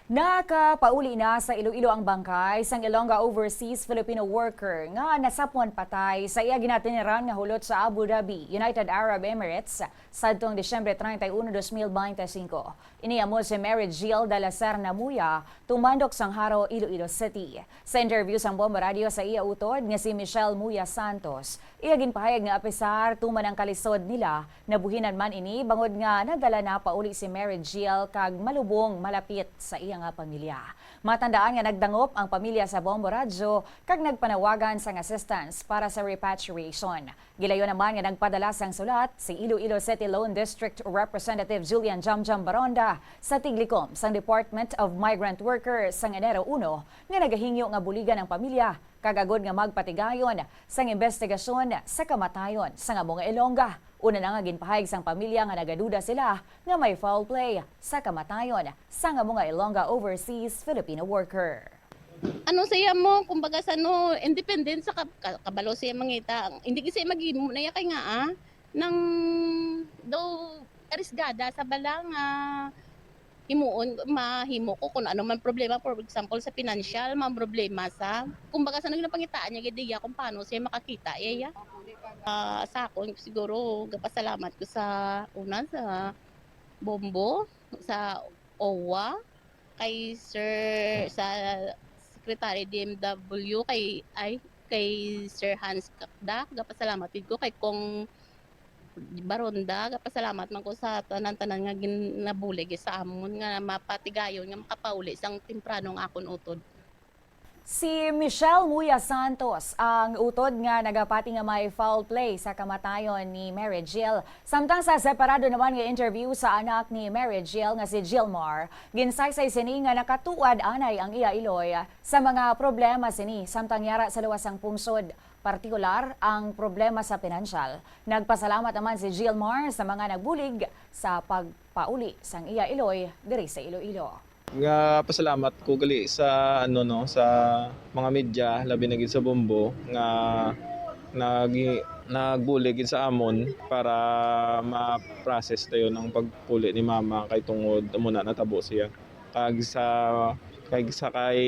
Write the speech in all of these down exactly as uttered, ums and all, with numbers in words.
Nakapauli na sa Iloilo ang bangkay sang Ilongga overseas Filipino worker nga nasapwan patay sa iya ginatiniran nga hulot sa Abu Dhabi, United Arab Emirates, sadtong Disyembre treinta y uno, dos mil bente singko. Ini amo si Mary Jill de la Serna Muya, tumandok sang Jaro, Iloilo City. Sa interview sang Bombo Radio sa iya utod nga si Michelle Muya Santos, iya ginpahayag nga apisar tuman ang kalisod nila, nabuhinan man ini bangod nga nadala na pauli si Mary Jill kag malubong malapit sa iya nga pamilya. Matandaan nga nagdangop ang pamilya sa Bombo Radyo kag nagpanawagan sang assistance para sa repatriation. Gilayo naman nga nagpadala sang sulat si Iloilo City Lone District Representative Julian Jamjam Baronda sa tiglikom sang Department of Migrant Workers sang Enero uno nga nagahingyo nga buligan ang pamilya kag agod nga magpatigayon sang imbestigasyon sa kamatayon sang amo nga Ilongga. Una na nga ginpahayag sang pamilya nga nagaduda sila nga may foul play sa kamatayon sang amo nga Ilongga overseas Filipino worker. Ano siya mo, kumbaga sa no, independent sa kab-, ka-, kabalo siya mangita. Hindi kasi maghimo na iya kay nga, ah, nang daw arisgada sa bala nga himuon, mahimo ko kung ano man problema, for example, sa financial, mga problema sa, kumbaga sa nagnapangitaan niya, gid iya kung paano siya makakita, iya, iya. Ah, sa akon, siguro, gapasalamat ko sa, una, sa Bombo, sa owa, kay Sir, sa Secretary D M W, kay, ay, kay Sir Hans Kakda, gapasalamat gid ko kay Kong Baronda, gapasalamat man ko sa tanan-tanan nga gin-, nabulig sa amon nga mapatigayon nga makapauli sang temprano ang akon utod. Si Michelle Muya Santos ang utod nga nagapati nga may foul play sa kamatayon ni Mary Jill. Samtang sa separado naman nga interview sa anak ni Mary Jill nga si Jilmar, ginsaysay sini nga nakatuad anay ang iya iloy sa mga problema sini samtang yara sa luwas sang pungsod, partikular ang problema sa pinansyal. Nagpasalamat naman si Jilmar sa mga nagbulig sa pagpauli sang iya iloy diri sa Iloilo. Nga pasalamat ko gali sa, ano, no, sa mga media, labi na gid sa Bombo, nga nagi-, nagbulig gid sa amon para ma-process tayo ng pagpuli ni Mama kay tungod amo na natabo siya. Kag sa, kag sa kay,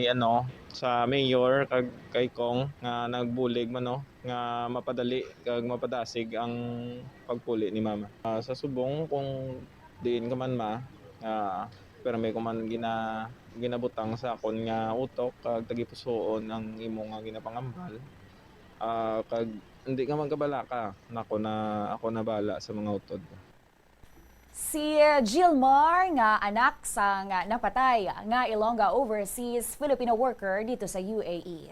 ano, sa mayor, kag kay Kong nga nagbulig man, no, nga mapadali kag mapadasig ang pagpuli ni Mama. Ah, sa subong, kung diin ka man, Ma, ah, pero may ko man gina-, ginabutang sa akon nga utok kag tagipusoon ang imo nga ginapangambal. Ah, kag hindi ka magkabalaka, nako na, ako na bala sa mga utod. Si Jilmar nga anak sang napatay nga Ilongga overseas Filipino worker dito sa U A E.